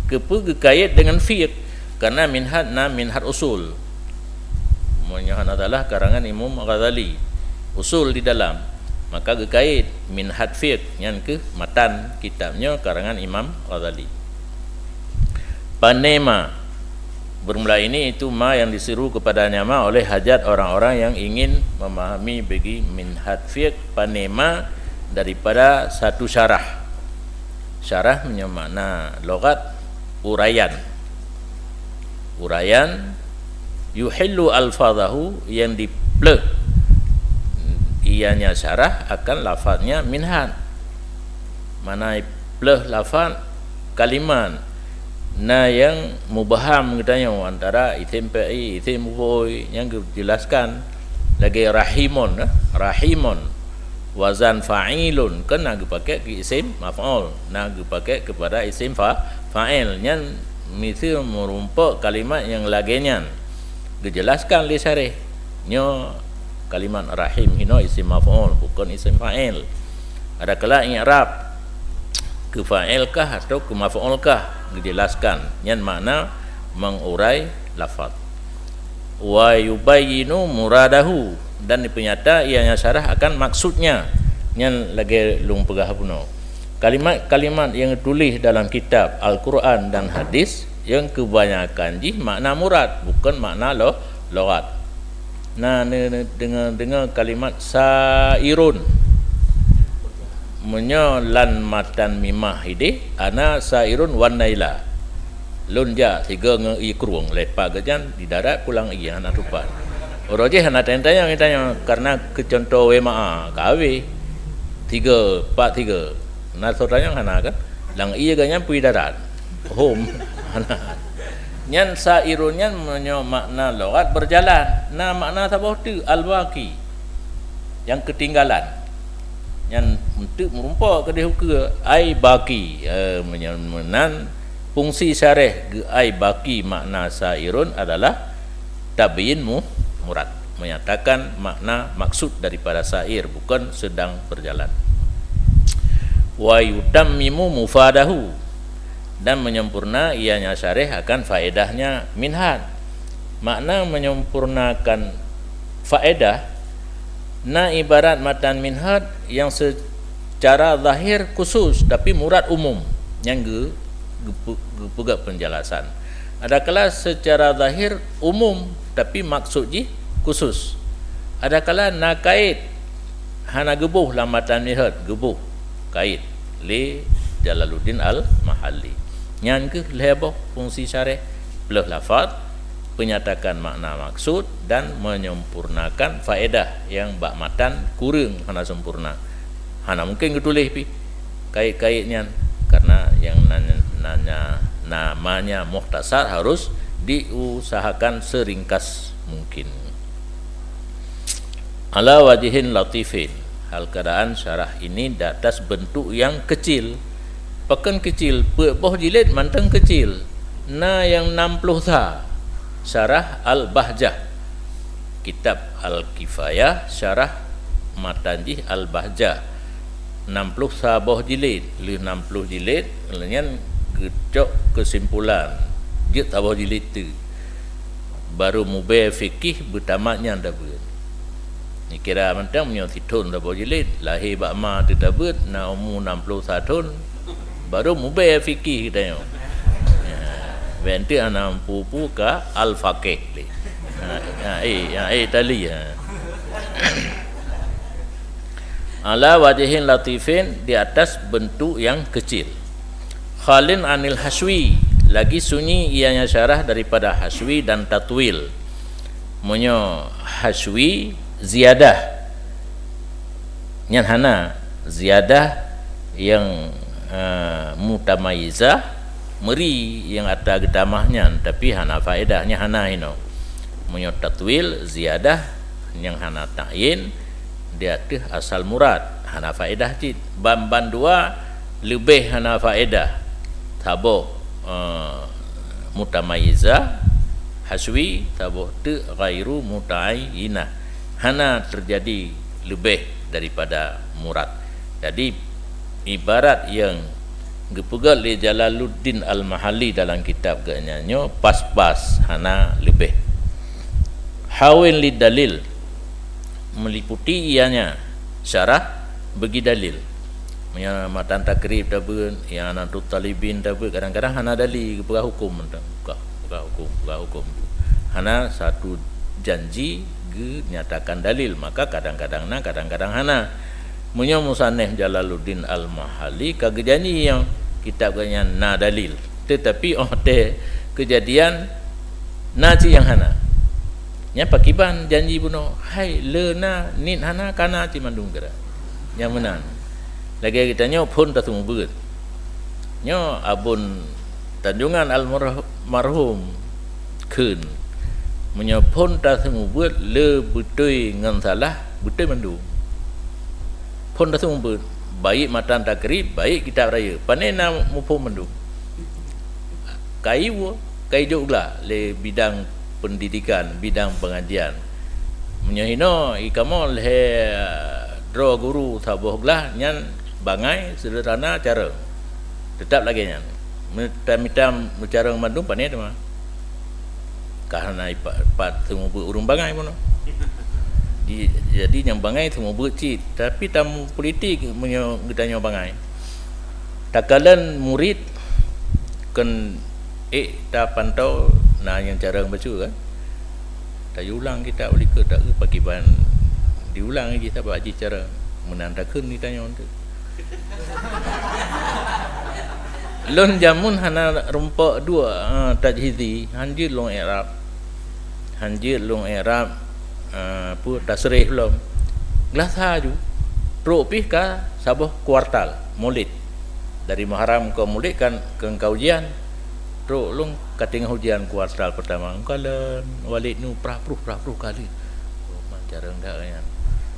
Keupeue geukayét deungon fiqh? Karena minhaj na minhaj usul. Meunyoe hana salah, karangan Imam Ghazali. Usul di dalam. Maka geukayét minhaj fiqh, nyan keuh matan kitab nyoe karangan Imam Ghazali. Pane ma. Bermula ini itu ma yang diseru kepadanya ma oleh hajat orang-orang yang ingin memahami bagi minhaj fiqh, pane ma daripada satu syarah. Syarah meunyoe makna logat uraian. Uraian, yuhillu alfazahu, yang dipleuh ianya syarah akan lafaznya minhaj. Mana pleuh lafaz kalimat. Na nyang mubham geutanyoe antara isim fi'il, isim maf'ul nyang geujelaskan lagée rahimun, eh, rahimun. Wazan fa'ilun kan na geupakék keu isim maf'ul, na geupakék keupada isim fa-, fa'il. Nyan miseue meurumpok kalimat nyang lagée nyan. Geujelaskan lé syarih. Nyoe kalimat rahim hinoe isim maf'ul, bukon isim fa'il. Ada kala i'rab. Keu fa'il kah atau keu maf'ul kah, geujelaskan. Nyan makna mengurai lafaz. Wa yubayyinu muradahu, dan dipeunyata ianya syarah akan maksudnya. Nyan lagée lôn peugah bunoe. Kalimat-kalimat nyang tuléh dalam kitab Al-Quran dan hadis, nyang keubanyakan jih makna murad, bukon makna lo-, lughat. Na, ne-, ne-, deungoe-deungoe kalimat sa'irun. Meunyoe lam matan mimah ideh, ana sa'irun wan naila. Lôn jak sigoe ngon ié krueng, leupah geuh nyan di darat pulang ié hana tupat. Uroe jih hana tanyong-tanyong, kareuna keu cuntoh W M A, ka habéh. Tiga, empat tiga. Na soe tanyong hana kan? Lam ié geuh nyan peue darat. Hom. Hana. Nyan sa'irun nyan meunyoe makna lughat berjalan, na makna saboh teuk, al-baqi, nyang keutinggalan. Nyan eunteuk meurumpok keudeh ukeue, ai baqi. Eh, meunyoe meunan, fungsi syarah geu-, ai baqi makna sa'irun adalah tabyin mu-, murad, menyatakan makna maksud daripada sa'ir, bukan sedang berjalan. Wa yutammimu mufadahu, dan menyempurna ianya syarah akan faedahnya minhaj. Makna menyempurnakan faedah na ibarat matan minhaj yang secara zahir khusus, tapi murad umum, nyang geu-, geupe-, geupeugah penjelasan. Adakala secara zahir umum, tapi maksud jih khusus. Adakala na kait, hana geuboh lam matan minhaj, geuboh kait lé Jalaluddin Al-Mahalli. Nyan kheueh lhée boh fungsi syarah: ploh lafaz, penyatakan makna maksud, dan menyempurnakan faedah nyang bak matan kureueng hana sempurna. Hana mungken geutuléh pih kait-kait nyan, karena nyang na-, nanya, namanya mukhtasar harus diusahakan seringkas mungkin. Ala wajhin latifin, hal keadaan syarah ini di atas bentuk yang kecil. Pakon kecil? Peuet boh jilid mantong kecil. Na nyang nam ploh sa, Syarah Al-Bahjah. Kitab Al-Kifayah, syarah matan jih Al-Bahjah. Nam ploh sa boh jilid, lheueh nam ploh jilid, lheueh nyan geucok keusimpulan, jeuet saboh jilid teuk. Barô mubée fikih beutamat nyan tabeuet. Neukira mantong meunyoe sithon saboh jilid, lahé bak ma teutabeuet, na umu nam ploh sa thon, barô mubée fikih geutanyoe. Ya, bék teuk hana peue-peue ka al-faqih lé. Ha, ha, eh, ha, eh, tali, ha. Ala wajhin latifin, di atas bentuk yang kecil. Khalin anil haswi, lagi sunyi ianya syarah daripada haswi dan tatwil. Meunyoe haswi, ziyadah, nyan hana. Ziyadah nyang, eh, mutamayyizah, meuri nyang ata geutamah nyan, tapi hana faedah, nyan hana hinoe. Meunyoe tatwil, ziyadah nyang hana ta'yin, di ateueh asal murad, hana faedah cit. Ban-ban dua leubeh hana faedah. Saboh, eh, mutamayyizah, haswi, saboh teuk ghairu muta'ayyinah. Hana teujadi leubeh daripada murad. Jadi, ibarat nyang geupeugah lé Jalaluddin Al-Mahalli dalam kitab geuhnyan nyoe pas-pas, hana leubeh. Hawin lid dalil, meliputi ianya syarah bagi dalil. Meunyoe matan takrib tabeuet, i'anatut talibin tabeuet, kadang-kadang hana dalil, geupeugah huköm mantong, peugah, peugah huköm, peugah huköm. Hana satu janji geunyatakan dalil, maka kadang-kadang na, kadang-kadang hana. Meunyoe musannif Jalaluddin Al-Mahalli ka geujanji nyang kitab geuhnyan na dalil, teutapi 'oh watée keujadian na cit nyang hana. Nyan pakiban janji bunoe, hai le na, niet hana, kana cit mandum geura. Nyang meunan. Lagée geutanyoe phon taseumeubeuet. Nyoe Abon Tanjongan almarh-, marhum kheun, meunyoe phon taseumeubeuet le beutôi ngon salah, beutôi mandum. Phon taseumeubeuet, baik matan takrib, baik kitab rayeuk, pane na muphom mandum. Ka ijok, ka ijok glah lé bidang pendidikan, bidang pengajian. Meunyoe hinoe, i kamoe lhée droe guru saboh glah nyan bangai seudeurana carông. Teutap lagée nyan. Mita-mita meucarông mandum pane teuma. Ka hana ipat, pat seumeubeuet ureuëng bangai bunoe. Di, jadi nyang bangai seumeubeuet cit, tapi tamu politik meunyoe geutanyoe bangai. Takalon murit kon ék tapantau na nyang carông bacut kan. Tayue ulang kitab likot tak pakriban diulang jih sabab jih carông meunan takheun geutanyoe tu. Lôn jameun hana rumpok dua, ha, tajhizi, hanjeuet lôn i'rab. Hanjeuet lôn i'rab, ha, peue tasrih lom. Glah sa ju. Trok pih ka saboh kuartal Maulid. Dari Muharram ke Maulid kan, kan ka ujian. Trok lôn ka teungoh ujian kuartal pertama. Kalon Walid nu prah pruh, prah pruh kali. Oh, man carông dak nyan.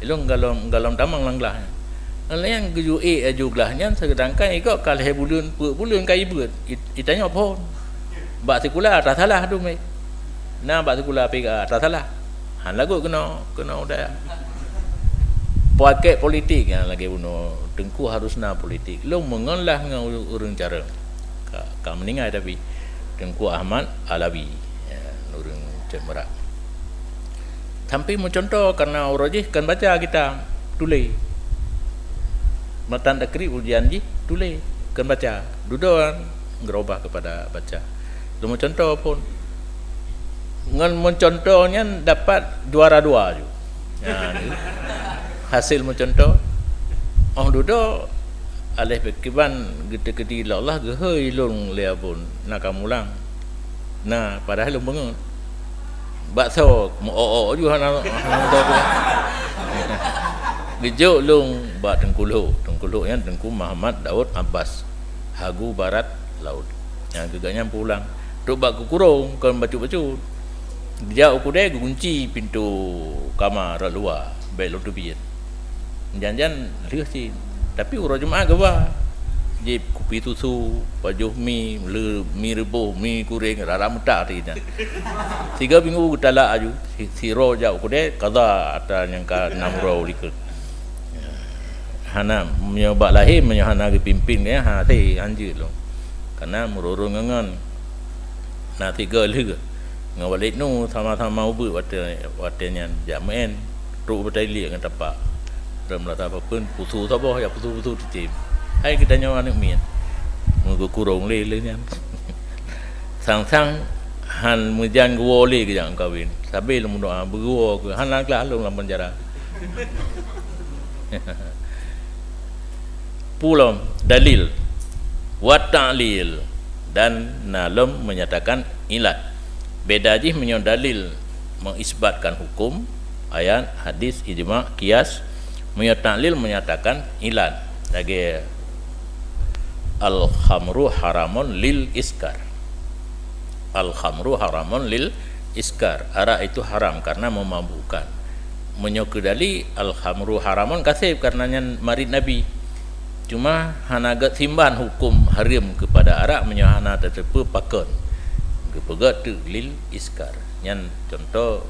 Ilôn galom, galom tamong lam glah nyan. Nyan geuyue ék aju glah nyan, seudangkan ikok ka lhée buleuen, peuet buleuen ka ibeuet. It-, itanyoe phon. Bak sikula tasalah dum, eh. Na bak sikula P K A tasalah. Han lagot keunoe, keunoe udaya. Pakek politik nyang lagée bunoe, Teungku harus na politik. Lôn meungon lah ngon ureuëng carông. Ka, ka meuninggai tapi Teungku Ahmad Alawi, ya, ureuëng Cot Meurah. Sampai meucuntoh karena uroe jih kan baca kitab, tuléh. Matan takrib ujian jih tuléh, kan baca. Dudoe kan geurubah kepada baca. Lôn meucuntoh phon. Ngon meucuntoh nyan dapat juara dua ju. Nyan. Hasil meucuntoh. Oh dudoe Aléh pakriban geuteukeudi lé Allah geuhôi lôn lé abon na kamulang. Na, padahai lôn beungeut. Bakso meu-o-o ju hana, hana muda tu. Geujok lôn bak Teungku Lhok. Teungku Lhok nyan Teungku Muhammad Daud Abbas, Hagu Barat Laut. Nyang keu gobnyan pulang. Trok bak geukurong kon bacut-bacut. Geujak u keudè geukunci pintoe kama rot luwa, bèk lôn teubiet. Jan-jan lheueh cit. Tapi uroe Jumat geuba. Jieb kupi susu, pajoh mi, le-, mi reuboh, mi kuréng, rara meuta ti nyan. Tiga minggu geutalak aju, si-, sidroe jak u keudè, kada atra nyang ka nam uroe likot. Hana, meunyoe bak lahé, meunyoe hana geupimpén, ya, ha, teuh, hanjeuet lom. Kana meururung ngon-ngon. Na tiga lheueh. Ngon Walid Nu sama-sama ubeuet watèe, watèe nyan jak meu'en. Trok beutai liek ngon tapak. Rot meurasa papeuen, pusu saboh, ya pusu-pusu cicém. Hai geutanyoe aneuk miet. Meugeukurong lé, lé nyan. Sang-sang han meujan geuwoe lé geujak meukawen. Sabé lôn meudoa, beugeuwoe keu hana glah lôn lam penjara. Pulom dalil, wa ta'lil, dan na lom menyatakan ilat. Beda jih meunyoe dalil mengisbatkan hukum, ayat, hadis, ijma, kias. Meunyoe ta'lil menyatakan ilat. Lagèe al-khamru haramun lil iskar. Al-khamru haramun lil iskar. Arak itu haram karena memabukkan. Meunyoe keu dalil, al-khamru haramun kaseb karena nyan marit Nabi. Cuma hana geusimban hukum haram kepada arak meunyoe hana tateupeue pakon. Geupeugah teuk lil iskar. Nyan contoh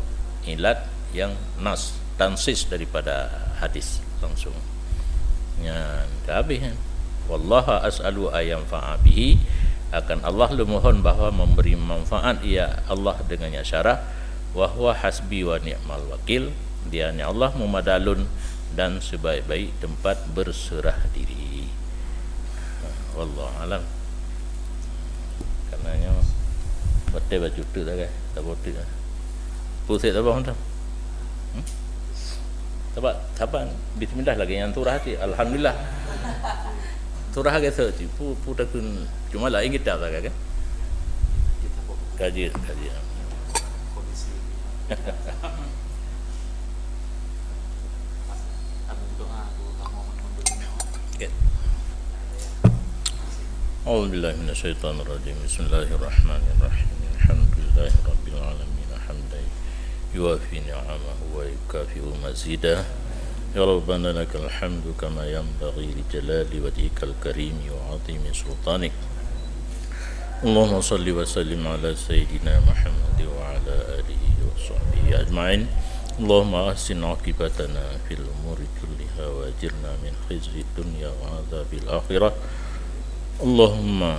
ilat yang nas, tansis daripada hadis langsung. Nyan ka habéh nyan. Wallaha as'alu ayyanfa'a bihi, akan Allah lôn mohon bahwa memberi manfaat ya Allah dengannya syarah, wa huwa hasbi wa ni'mal wakil, Dia hanya Allah meumada lôn dan sebaik-baik tempat berserah diri. Wallahu alam. Karena nyoe batèe bacut teuk dah, guys. Saboh teuk dah. Pusat saboh tu. Hmm? Saban, saban bismillah lagèe nyan surah cit. Alhamdulillah. Surah lagèe seucit. Pu, pu takheun cuma laén kitab sagai kan? Kaji, kaji. Oke. أعوذ بالله من الشيطان الرجيم. بسم الله الرحمن الرحيم. الحمد لله رب العالمين. حمدا يوافي نعمه ويكافئ مزيده. يا ربنا لك الحمد كما ينبغي لجلال وجهك الكريم وعظيم سلطانك. اللهم صل وسلم على سيدنا محمد وعلى آله وصحبه أجمعين. اللهم أحسن عاقبتنا في الأمور كلها وأجرنا من خزي الدنيا وعذاب الآخرة. Allahumma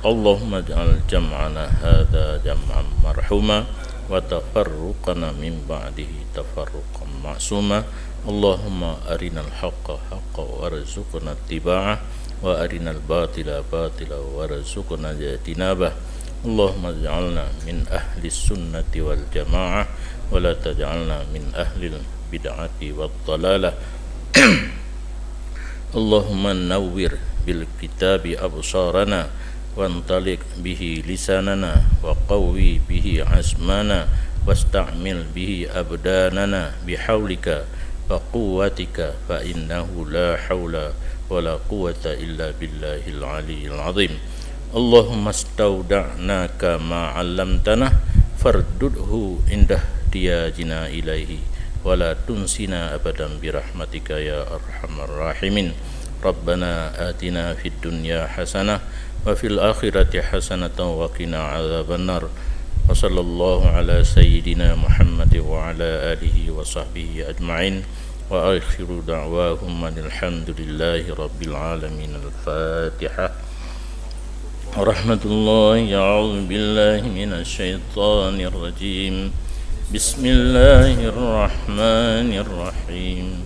Allahumma ij'al jam'ana hadza jam'an marhuma, wa tafarruqana min ba'dihi tafarruqan ma'suma. Allahumma arinal haqqa haqqa warzuqna ittiba'ah, wa arinal batila batila warzuqna ijtinabah. Allahumma ij'alna min ahli sunnati wal jamaah, wa la taj'alna min ahlil bid'ati wad dalalah. Allahumma nawwir bil kitabi absarana, wantaliq bihi lisanana, wa qawwi bihi azmana, wasta'mil bihi abdanana bihaulika wa quwwatika, fa innahu la haula wa la quwwata illa billahil aliyyil azim. Allahumma stauda'naka ma 'allamtana, fardudhu inda ihtiyajina ilaihi, wa la tunsina abadan birahmatika ya arhamar rahimin. Rabbana atina fid dunya hasanah, wa fil akhirati hasanatan wa qina adzabannar. Wa sallallahu ala sayyidina Muhammad wa ala alihi wa sahbihi ajma'in. Wa akhiru da'wahum anil hamdulillahi rabbil alamin. Al-Fatihah. Rahmatullahi, a'udzu billahi minasy syaithanir rajim. Bismillahirrahmanirrahim.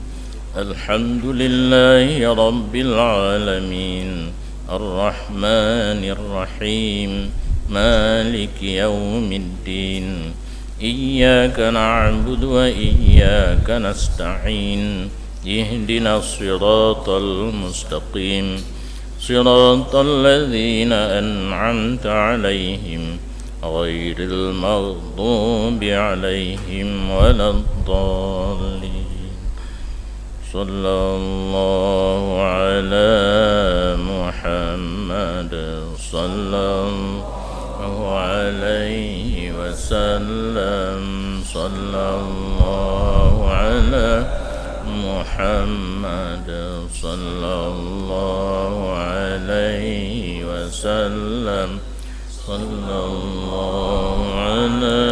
Alhamdulillahi rabbil alamin. Arrahmanirrahim. Maliki yaumiddin. Iyyaka na'budu wa iyyaka nasta'in. Ihdinas siratal mustaqim. Siratal ladzina an'amta 'alaihim, ghairil maghdubi 'alaihim waladdallin. Sallallahu ala Muhammad, sallallahu alaihi wasallam, sallallahu ala Muhammad, sallallahu alaihi wasallam, sallallahu ala